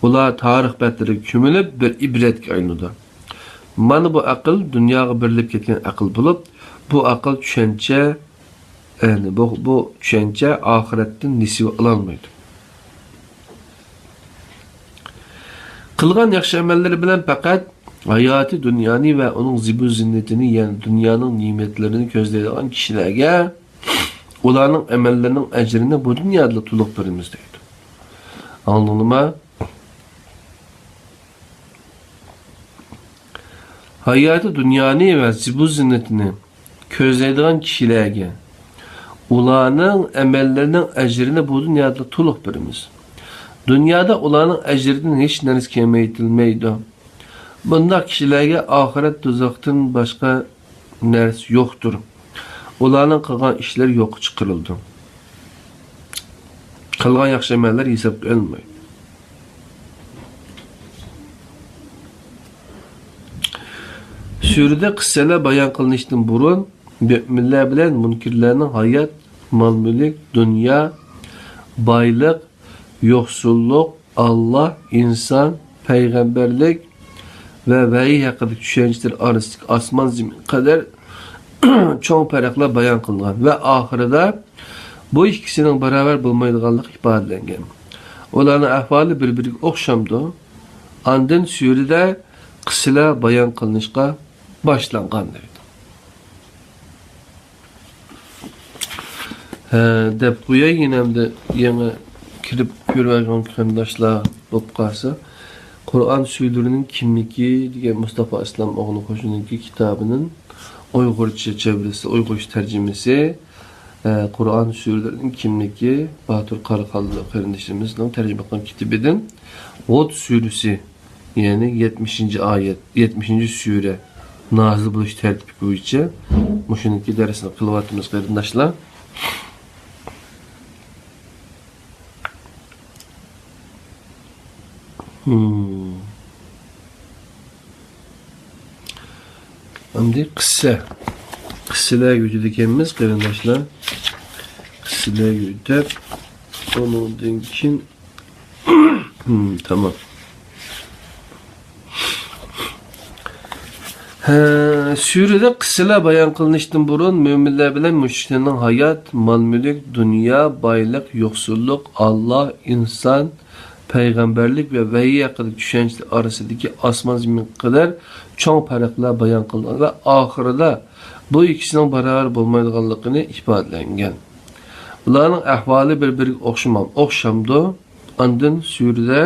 ئۇلار تارىخ بەتلىرىگە كۆمۈلۈپ، بىر ئىبرەتكە ئايلىنىدۇ. مانا بۇ ئەقىل دۇنياغا بېرىلىپ كەتكەن ئەقىل بولۇپ، بۇ ئەقىل چۈشەنچە، يەنى بۇ، بۇ چۈشەنچە ئاخىرەتتىن نېسىۋە ئالالمايدۇ. قىلغان ياخشى ئەمەللىرى بىلەن پەقەت ھاياتى دۇنيانى ۋە ئۇنىڭ زىبۇ زىننىتىنى، يەنى دۇنيانىڭ نېمەتلىرىنى كۆزلەيدىغان كىشىلەرگە ئۇلارنىڭ ئەمەللىرىنىڭ ئەجرىنى بۇ دۇنيادىلا تولۇق بېرىمىز دەيدۇ. ئاڭلىدىڭلارمۇ؟ ھاياتى دۇنيانى ۋە زىبۇ زىننىتىنى كۆزلەيدىغان كىشىلەرگە ئۇلارنىڭ ئەمەللىرىنىڭ ئەجرىنى بۇ دۇنيادا تولۇق بېرىمىز. دۇنيادا ئۇلارنىڭ ئەجرىدىن ھېچ نەرسە كېمەيتىلمەيدۇ. بۇنداق كىشىلەرگە ئاخىرەت دوزاختىن باشقا نەرسە يوقتۇر. ئۇلارنىڭ قىلغان ئىشلىرى يوققا چىقىرىلىدۇ. قىلغان ياخشى ئەمەللەر ھېسابقا ئېلىنمايدۇ. سۈرىدە قىسسەلەر بايان قىلىنىشتىن بۇرۇن، مۆمىنلەر بىلەن مۇنكىرلەرنىڭ ھايات، مال-مۈلۈك، دۇنيا، بايلىق، يوقسۇللۇق، ئاللا، ئىنسان، پەيغەمبەرلىك ۋە ۋەھىي ھەققىدىكى چۈشەنچىلىرى ئارىسىدىكى ئاسمان-زېمىن قەدەر چوڭ پەرقلەر بايان قىلىنغان ۋە ئاخىرىدا بۇ ئىككىسىنىڭ باراۋەر بولمايدىغانلىقى ئىپادىلەنگەن. ئۇلارنىڭ ئەھۋالى بىر-بىرىگە ئوخشامدۇ؟ ئاندىن سۈرىدە قىسسىلەر بايان قىلىنىشقا باشلانغان دەيدۇ. ھە، دەپ قوياي، يەنە ئەمدى يېڭى كىرىپ كۆرۈۋالغان قېرىنداشلار بولۇپ قالسا، قۇرئان سۈرىلىرىنىڭ كىملىكى دېگەن مۇستافا ئىسلام ئوغلى خوجىنىڭكى كىتابىنىڭ ئۇيغۇرچە چەۋرىسى، ئۇيغۇرچە تەرجىمىسى، ھە، قۇرئان سۈرىلىرىنىڭ كىملىكى، باتۇر قاراخانلىق قېرىندىشىمىزنىڭ تەرجىمە قىلغان كىتابىدىن ھۇد سۈرىسى، يەنى يەتمىشىنچى ئايەت، يەتمىشىنچى سۈرە نازىل بولۇش تەرتىپى بويىچە مۇشۇنىڭكى دەرسنى قىلىۋاتىمىز، قېرىنداشلار. ھىم. ئەمدى قىسسە. قىسسىلەرگە ئۆتىدىكەنمىز، قېرىنداشلار. قىسسىلەرگە ئۆتۈپ، ئۇنىڭدىن كېيىن ھىم، تامام. ھە، سۈرىدە قىسسىلەر بايان قىلىنىشتىن بۇرۇن، مۆمىنلەر بىلەن مۇشرىكلارنىڭ ھايات، مال-مۈلۈك، دۇنيا، بايلىق، يوقسۇللۇق، ئاللا، ئىنسان، پەيغەمبەرلىك ۋە ۋەھىي ھەققىدىكى چۈشەنچىلەر ئارىسىدىكى ئاسمان-زېمىن قەدەر چوڭ پەرقلەر بايان قىلىنغان ۋە ئاخىرىدا بۇ ئىككىسىنىڭ باراۋەر بولمايدىغانلىقىنى ئىپادىلەنگەن. ئۇلارنىڭ ئەھۋالى بىر-بىرىگە ئوخشىمام-، ئوخشامدۇ؟ ئاندىن سۈرىدە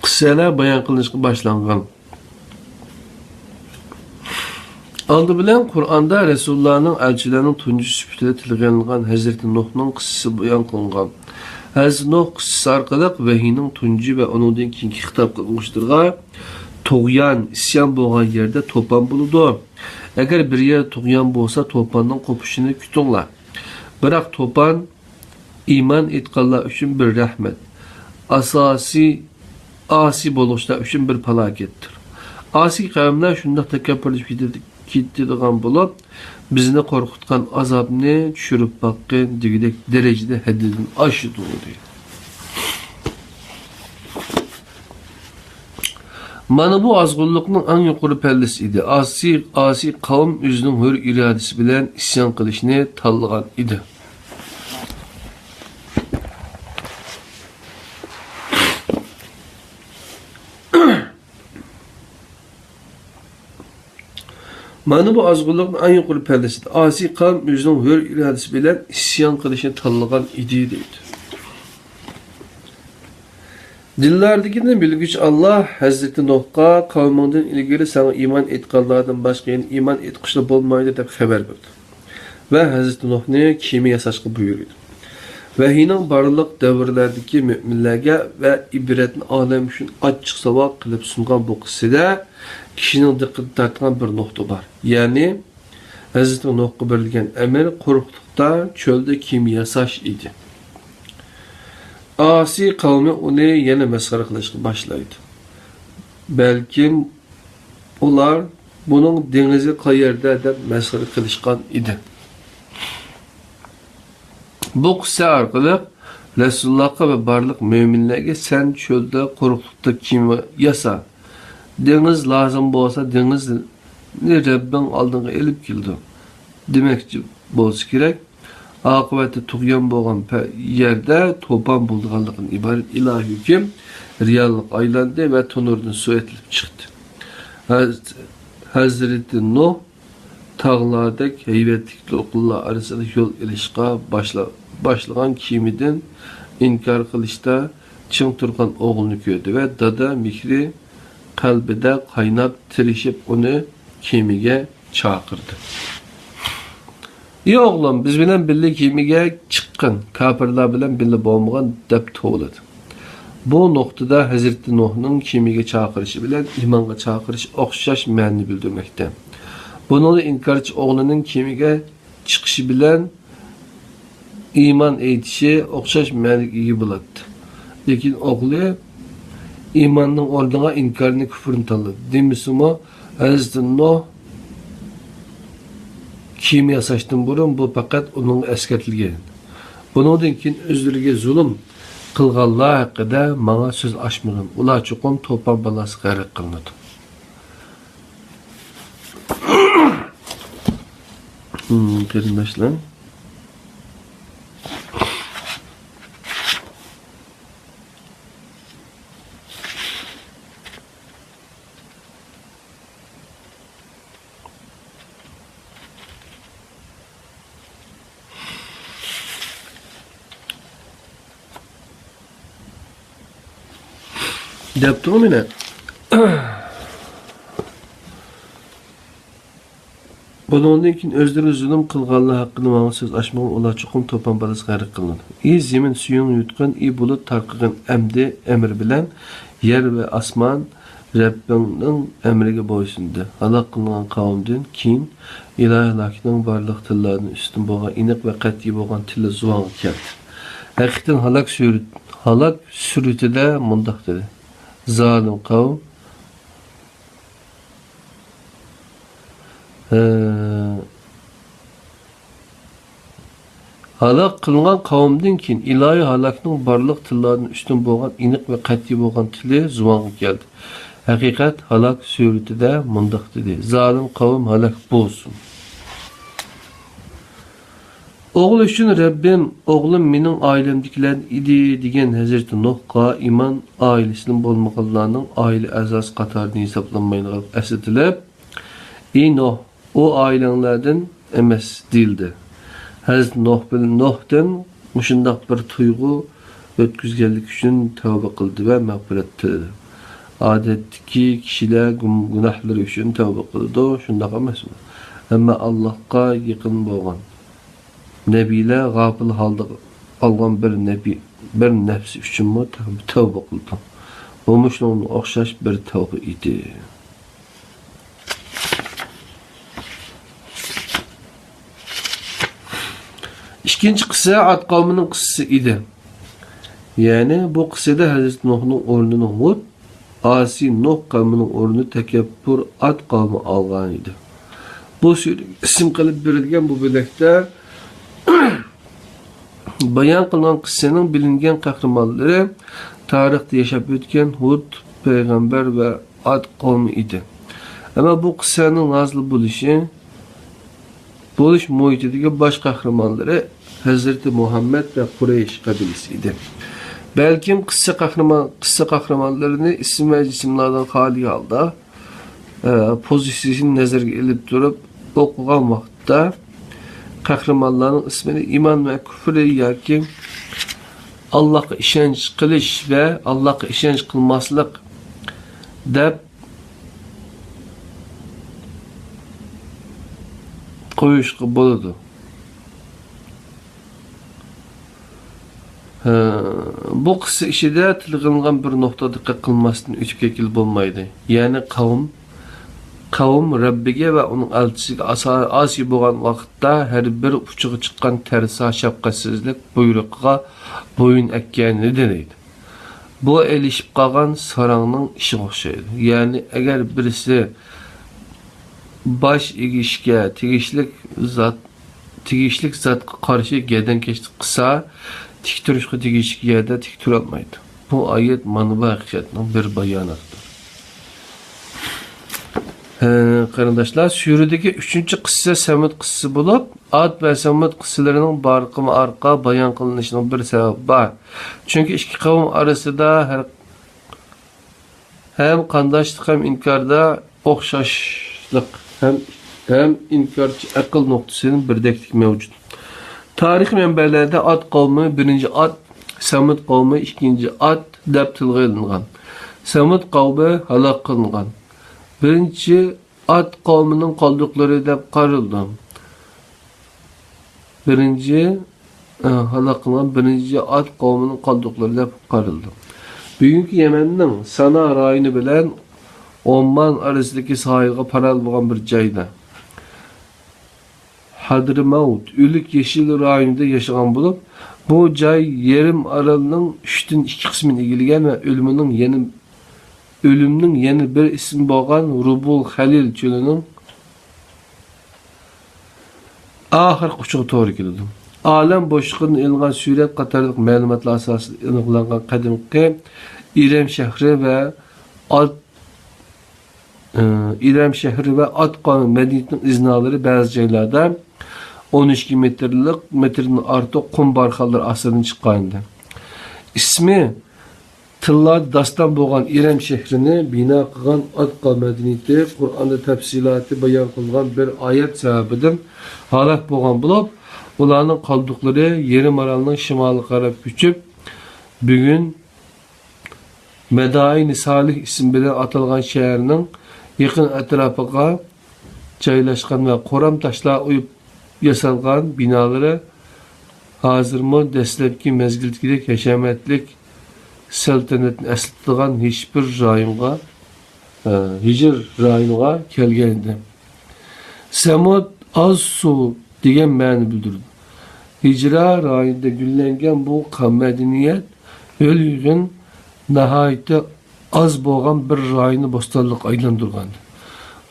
قىسسەلەر بايان قىلىنىشقا باشلانغان. ئالدى بىلەن قۇرئاندا رەسۇلۇللانىڭ ئەلچىلەرنىڭ تۇنجىسى سۈپىتىدە تىلغا ئېلىنغان ھەزرىتى نۇھنىڭ قىسسىسى بايان قىلىنغان. ھەزرىتى نۇھ قىسسىسى ئارقىلىق ۋەھىينىڭ تۇنجى ۋە ئۇنىڭدىن كېيىنكى خىتاب قىلغۇچىلىرىغا تۇغيان، ئىسيان بولغان يەردە توپان بولىدۇ. ئەگەر بىر يەردە تۇغيان بولسا، توپاننىڭ قوپۇشىنى كۈتۈڭلار. بىراق توپان ئىمان ئېيتقانلار ئۈچۈن بىر رەھمەت، ئاساسىي، ئاسىي بولغۇچىلار ئۈچۈن بىر پالاكەتتۇر. ئاسىي قەۋملەر شۇنداق تەكەببۇرلىشىپ كېتىدىغان بولۇپ، بىزنى قورقۇتقان ئازابنى چۈشۈرۈپ باققىن دېگۈدەك دەرىجىدە ھەددىدىن ئاشىدۇ، دەيدۇ. مانا بۇ ئازغۇنلۇقنىڭ ئەڭ يۇقىرى پەللىسى ئىدى. ئاسىي، ئاسىي قەۋم ئۆزىنىڭ ھۆر ئىرادىسى بىلەن ئىسيان قىلىشنى تاللىغان ئىدى. مانا بۇ ئازغۇنلۇقنىڭ ئەڭ يۇقىرى پەللىسىدە ئاسىي قەۋم ئۆزىنىڭ ھۆر ئىرادىسى بىلەن ئىسيان قىلىشنى تاللىغان ئىدى، دەيدۇ. دىللاردىكىنى بىلگۈچى ئاللا ھەزرىتى نۇھقا، «قەۋمىڭدىن ئىلگىرى ساڭا ئىمان ئېيتقانلاردىن باشقا يەنە ئىمان ئېيتقۇچىلار بولمايدۇ» دەپ خەۋەر بەردى. ۋە ھەزرىتى نۇھنى كېمە ياساشقا بۇيرۇدى. ۋەھىينىڭ بارلىق دەۋرلەردىكى مۆمىنلەرگە ۋە ئىبرەتنى ئالەم ئۈچۈن ئاچچىق ساۋاق قىلىپ سۇنغان بۇ قىسسىدە كىشىنىڭ دىققىتىنى تارتقان بىر نۇقتا بار. يەنى ھەزرىتى نۇھقا بېرىلگەن ئەمىر قۇرۇقلۇقتا، چۆلدە كېمە ياساش ئىدى. ئاسىي قەۋمى ئۇنى يەنە مەسخىرە قىلىشقا باشلايدۇ. بەلكىم ئۇلار بۇنىڭ دېڭىزى قەيەردە دەپ مەسخىرە قىلىشقان ئىدى. بۇ قىسسە ئارقىلىق رەسۇلۇللاھقا ۋە بارلىق مۆمىنلەرگە «سەن چۆلدە قۇرۇقلۇقتا كېمە ياسا، دېڭىز لازىم بولسا دېڭىزنى رەببىڭ ئالدىڭغا ئېلىپ كېلىدۇ» دېمەكچى بولسا كېرەك. ئاقىۋەتتە تۇغيان بولغان پە-، يەردە توپان بولىدىغانلىقىدىن ئىبارەت ئىلاھىي ھۆكۈم رېئاللىققا ئايلاندى ۋە تونۇردىن سۇ ئېتىلىپ چىقتى. ھەز-، ھەزرىتى نۇھ تاغلاردەك ھەيۋەتلىك دولقۇنلار ئارىسىدا يول ئېلىشقا باشلا-، باشلىغان كېمىدىن ئىنكار قىلىشتا چىڭ تۇرغان ئوغلىنى كۆردى ۋە دادا مېھرى قەلبىدە قايناپ، تىرىشىپ ئۇنى كېمىگە چاقىردى. «ئى ئوغلۇم، بىز بىلەن بىللە كېمىگە چىققىن، كاپىرلار بىلەن بىللە بولمىغىن» دەپ توۋلىدى. بۇ نۇقتىدا ھەزرىتى نۇھنىڭ كېمىگە چاقىرىشى بىلەن ئىمانغا چاقىرىش ئوخشاش مەنىنى بىلدۈرمەكتە. بۇنىڭدا ئىنكارچى ئوغلىنىڭ كېمىگە چىقىشى بىلەن ئىمان ئېيتىشى ئوخشاش مەنىگە ئىگە بولاتتى. لېكىن ئوغلى ئىماننىڭ ئورنىغا ئىنكارنى، كۇفرنى تاللىدى. دېمىسىمۇ، ھەزرىتى نۇھ كېمە ياساشتىن بۇرۇن بۇ پەقەت ئۇنىڭغا ئەسكەرتىلگەن. بۇنىڭدىن كېيىن ئۆزلىرىگە زۇلۇم قىلغانلار ھەققىدە ماڭا سۆز ئاچمىغىن. ئۇلار چوقۇم توپان بالاسىغا غەرق قىلىنىدۇ. قېرىنداشلار، دەپتۇ مانا. بۇنىڭدىن كېيىن ئۆزلىرىگە زۇلۇم قىلغانلار ھەققىدە ماڭا سۆز ئاچمىغىن، ئۇلار چوقۇم توپان بالىسىغا غەرق قىلىنىدۇ. ئى زېمىن، سۈيۈڭنى يۇتقىن، ئى بۇلۇت، تارقىغىن ئەمدى ئەمرى بىلەن، يەر ۋە ئاسمان رەببىڭنىڭ ئەمرىگە بويسۇندى. ھالاك قىلىنغان قەۋمدىن كېيىن ئىلاھىي ھالاكنىڭ بارلىق تىللاردىن ئۈستۈن بولغان ئېنىق ۋە قەتئىي بولغان تىلى زۇۋانغا كەلدى. ھەقىقەتەن ھالاك سۈرىتى، ھالاك سۈرىتىدە مۇنداق دېدى: زالىم قەۋم، ھە، ھالاك قىلىنغان قەۋمدىن كېيىن ئىلاھىي ھالاكنىڭ بارلىق تىللاردىن ئۈستۈن بولغان ئېنىق ۋە قەتئىي بولغان تىلى زۇۋانغا كەلدى. ھەقىقەت ھالاك سۈرىتىدە مۇنداق دېدى: زالىم قەۋم ھالاك بولسۇن. ئوغلى ئۈچۈن رەببىم، ئوغلۇم مېنىڭ ئائىلەمدىكىلەردىن ئىدى دېگەن ھەزرىتى نۇھقا ئىمان ئائىلىسىدىن بولمىغانلارنىڭ ئائىلە ئەزاسى قاتارىدىن ھېسابلانمايدىغانلىقى ئەسلىتىلىپ، ئى نۇھ، ئۇ ئائىلەڭلەردىن ئەمەس دېيىلدى. ھەزرىتى نۇھ بىلەن نۇھتىن مۇشۇنداق بىر تۇيغۇ ئۆتكۈزگەنلىكى ئۈچۈن تەۋبە قىلدى ۋە مەغپىرەت تىلىدى. ئادەتتىكى كىشىلەر گۇم-، گۇناھلىرى ئۈچۈن تەۋبە قىلىدۇ، شۇنداق ئەمەسمۇ؟ ئەمما ئاللاھقا يېقىن بولغان نەبىيلەر غاپىل ھالدا قالغان بىر نەبىي، بىر نەپس ئۈچۈنمۇ تەۋ-، تەۋبە قىلىدۇ. بۇمۇ شۇنىڭغا ئوخشاش بىر تەۋبە ئىدى. ئىككىنچى قىسسە ئاد قەۋمىنىڭ قىسسىسى ئىدى. يەنى بۇ قىسسىدە ھەزرىتى نۇھنىڭ ئورنىنى ھۇد، ئاسىي نۇھ قەۋمىنىڭ ئورنىنى تەكەببۇر ئاد قەۋمى ئالغان ئىدى. بۇ سۈرىگە ئىسىم قىلىپ بېرىلگەن بۇ بۆلەكتە بايان قىلىنغان قىسسىنىڭ بىلىنگەن قەھرىمانلىرى تارىختا ياشاپ ئۆتكەن ھۇد پەيغەمبەر ۋە ئاد قەۋمى ئىدى. ئەمما بۇ قىسسەنىڭ نازىل بولۇشى، بولۇش مۇھىتىدىكى باش قەھرىمانلىرى ھەزرىتى مۇھەممەد ۋە قۇرەيش قەبىلىسى ئىدى. بەلكىم قىسسە قەھرىمان، قىسسە قەھرىمانلىرىنى ئىسىم ۋە جىسىملاردىن خالىي ھالدا، ئە، پوزىتسىيىسىنى نەزەرگە ئېلىپ تۇرۇپ ئوقۇغان ۋاقىتتا، قەھرىمانلارنىڭ ئىسمىنى ئىمان ۋە كۇفرى ياكى ئاللاھقا ئىشەنچ قىلىش ۋە ئاللاھقا ئىشەنچ قىلماسلىق دەپ قويۇشقا بولىدۇ. ھە، بۇ قىسسە ئىچىدە تىلغا ئېلىنغان بىر نۇقتىغا دىققەت قىلماستىن ئۆتۈپ كەتكىلى بولمايدۇ. يەنى قەۋم، قەۋم رەببىگە ۋە ئۇنىڭ ئەلچىسىگە ئاسا-، ئاسىي بولغان ۋاقىتتا ھەر بىر ئۇچىغا چىققان تەرسا شەپقەتسىزلىك بۇيرۇقىغا بويۇن ئەگكەنىدى دەيدۇ. بۇ ئېلىشىپ قالغان ساراڭنىڭ ئىشىغا ئوخشايدۇ. يەنى ئەگەر بىرسى باش ئېگىشكە تېگىشلىك زات، تېگىشلىك زاتقا قارشى گەدەنكەشلىك قىلسا، تىك تۇرۇشقا تېگىشلىك يەردە تىك تۇرالمايدۇ. بۇ ئايەت مانا بۇ ھەقىقەتنىڭ بىر باياناتىدۇر. ھە، قېرىنداشلار، سۈرىدىكى ئۈچىنچى قىسسە سەمۇد قىسسىسى بولۇپ، ئاد ۋە سەمۇد قىسسىلىرىنىڭ بارقىما ئارقا بايان قىلىنىشىنىڭ بىر سەۋەبى بار. چۈنكى ئىككى قەۋم ئارىسىدا ھەر ھەم قانداشلىق ھەم ئىنكاردا ئوخشاشلىق ھەم، ھەم ئىنكارچى ئەقىل نۇقتىسىدىن بىردەكلىك مەۋجۇت. تارىخىي مەنبەلەردە ئاد قەۋمى بىرىنچى ئاد، سەمۇد قەۋمى ئىككىنچى ئاد دەپ تىلغا ئېلىنغان. سەمۇد قەۋمى ھالاك قىلىنغان. بىرىنچى ئاد قەۋمىنىڭ قالدۇقلىرى دەپ قارىلىدۇ. بىرىنچى، ئە، ھالاك قىلغان بىرىنچى ئاد قەۋمىنىڭ قالدۇقلىرى دەپ قارىلىدۇ. بۈگۈنكى يەمەننىڭ سانا رايونى بىلەن ئوممان ئارىسىدىكى ساھىلغا پاراللېل بولغان بىر جايدا، ھەدرىمەۋت ئۆلۈك يېشىل رايونىدا ياشىغان بولۇپ، بۇ جاي يېرىم ئارالنىڭ ئۈچتىن ئىككى قىسمىنى ئىگىلىگەن ۋە ئۆلۈمنىڭ يەنە، ئۆلۈمنىڭ يەنە بىر ئىسمى بولغان رۇبۇل خەلىل چۆلىنىڭ ئاخىرقى ئۇچىغا توغرا كېلىدۇ. ئالەم بوشلۇقىدىن ئېلىنغان سۈرەت قاتارلىق مەلۇماتلار ئاساسىدا ئېنىقلانغان قەدىمكى ئىرەم شەھىرى ۋە ئاد-، ئى، ئىرەم شەھىرى ۋە ئاد قەۋمى مەدەنىيىتىنىڭ ئىزنالىرى بەزى جايلاردا ئون ئىككى مېتىرلىق، مېتىردىن ئارتۇق قۇم بارخانلىرى ئاستىدىن چىققانىدى. ئىسمى تىللاردا داستان بولغان ئىرەم شەھىرىنى بىنا قىلغان ئاد قەۋم مەدەنىيىتى قۇرئاندا تەپسىلاتى بايان قىلغان بىر ئايەت سەۋەبىدىن ھالاك بولغان بولۇپ، ئۇلارنىڭ قالدۇقلىرى يېرىم ئارالنىڭ شىمالىغا قاراپ كۆچۈپ، بۈگۈن مەدائىنى سالىھ ئىسمى بىلەن ئاتالغان شەھەرنىڭ يېقىن ئەتراپىغا جايلاشقان ۋە قورام تاشلار ئويۇپ ياسالغان بىنالىرى ھازىرمۇ دەسلەپكى مەزگىلدىكىدەك ھەشەمەتلىك سەلتەنەتنى ئەسلىتىدىغان ھېچبىر رايونغا، ئە، ھىجر رايونىغا كەلگەنىدى. سەمۇد ئاز سۇ دېگەن مەنىنى بىلدۈرىدۇ. ھىجرا رايونىدا گۈللەنگەن بۇ قەۋم مەدەنىيەت ھۆل-يېغىن ناھايىتى ئاز بولغان بىر رايوننى بوستانلىققا ئايلاندۇرغان.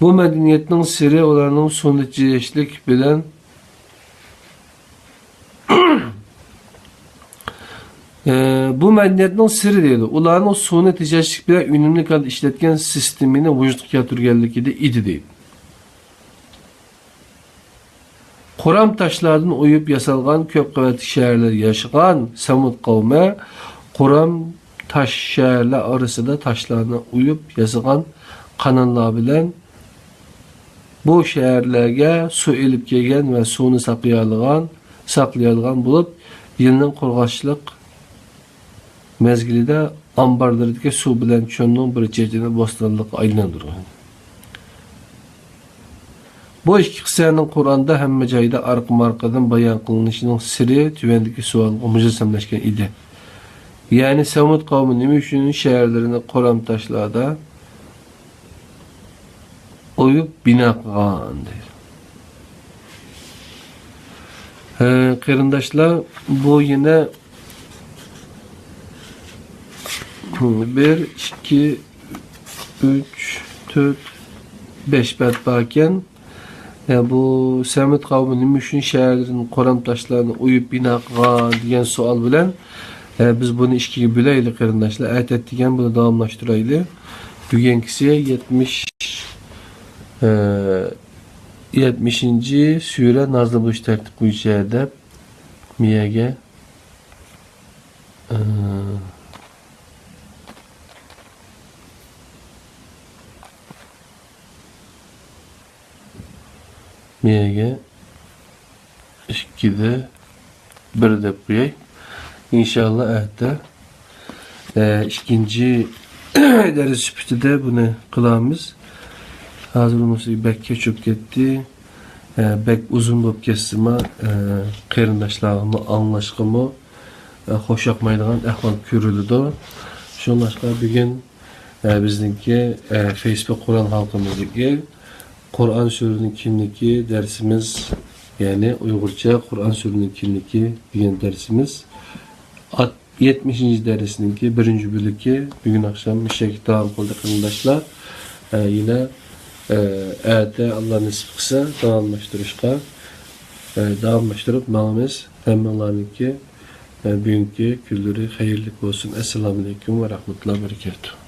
بۇ مەدەنىيەتنىڭ سىرى ئۇلارنىڭ سۇنى تېجەشلىك بىلەن، ئە، بۇ مەدەنىيەتنىڭ سىرى دەيدۇ. ئۇلارنىڭ سۇنى تېجەشلىك بىلەن ئۈنۈملۈك ھالدا ئىشلەتكەن سىستېمىنى ۋۇجۇدقا كەلتۈرگەنلىكىدە ئىدى دەيدۇ. قورام تاشلاردىن ئويۇپ ياسالغان كۆپ قەۋەتلىك شەھەرلەردە ياشىغان سەمۇد قەۋمى قورام تاش شەھەرلەر ئارىسىدا تاشلارنى ئويۇپ ياسىغان قاناللار بىلەن بۇ شەھەرلەرگە سۇ ئېلىپ كەلگەن ۋە سۇنى ساقلىيالىغان، ساقلىيالىغان بولۇپ، يىلنىڭ قۇرغاقچىلىق مەزگىلىدە ئامبارلىرىدىكى سۇ بىلەن چۆلنىڭ بىر چېتىنى بوستانلىققا ئايلاندۇرغان. بۇ ئىككى قىسسەنىڭ قۇرئاندا ھەممە جايدا ئارقىمۇئارقىدىن بايان قىلىنىشىنىڭ سىرى تۆۋەندىكى سوئالغا مۇجەسسەملەشكەن ئىدى. يەنى سەمۇد قەۋمى نېمە ئۈچۈن شەھەرلىرىنى قورام تاشلاردا ئويۇپ بىنا قىلغان دەيدۇ. ھە، قېرىنداشلار، بۇ يەنە بىر، ئىككى، ئۈچ، تۆت، بەش بەت باركەن. يا، بۇ سەمەت قەۋمى نېمە ئۈچۈن شەھەرلىرىدىن قورام تاشلارنى ئويۇپ بىنا قىلغان دېگەن سوئال بىلەن، ئە، بىز بۇنى ئىككىگە بۆلەيلى، قېرىنداشلار. ئەتەتىگەن بۇنى داۋاملاشتۇرايلى. بۈگۈنكىسى يەتمىش، ئە، يەتمىشىنچى سۈرە نازىل بولۇش تەرتىپى بويىچە دەپ، مىيەگە، ئە، مىيەگە ئىككىدە بىر دەپ قوياي. ئىنشاللا ئەتە، ئە، ئىككىنچى دەرس سۈپىتىدە بۇنى قىلارمىز. ھازىر بولمىسا بەك كەچ بولۇپ كەتتى. ئە، بەك ئۇزۇن بولۇپ كەتسىمۇ، ئە، قېرىنداشلارغىمۇ ئاڭلاشقىمۇ، ئە، خوش ياقمايدىغان ئەھۋال كۆرۈلىدۇ. شۇڭلاشقا بۈگۈن، ئە، بىزنىڭكى، ئە، فېيسبۇك قورال ھالقىمىزدىكى قۇرئان سۈرىنىڭ كىملىكى دەرسىمىز، يەنى ئۇيغۇرچە قۇرئان سۈرىنىڭ كىملىكى دېگەن دەرسىمىز ئات-، يەتمىشىنچى دەرسنىڭكى بىرىنچى بۆلىكى بۈگۈن ئاخشام مۇشۇ يەرگە تامام قىلدى، قېرىنداشلار. ئە، يەنە، ئە، ئەتە ئاللا نېسىپ قىلسا داۋاملاشتۇرۇشقا، ئە، داۋاملاشتۇرۇپ ماڭىمىز. ھەممىڭلارنىڭكى، ئە، بۈگۈنكى كۈنلىرى خەيرلىك بولسۇن. ئەسسالامۇئەلەيكۇم ۋە رەھمەتۇللاھى ۋە بەرىكاتۇھ.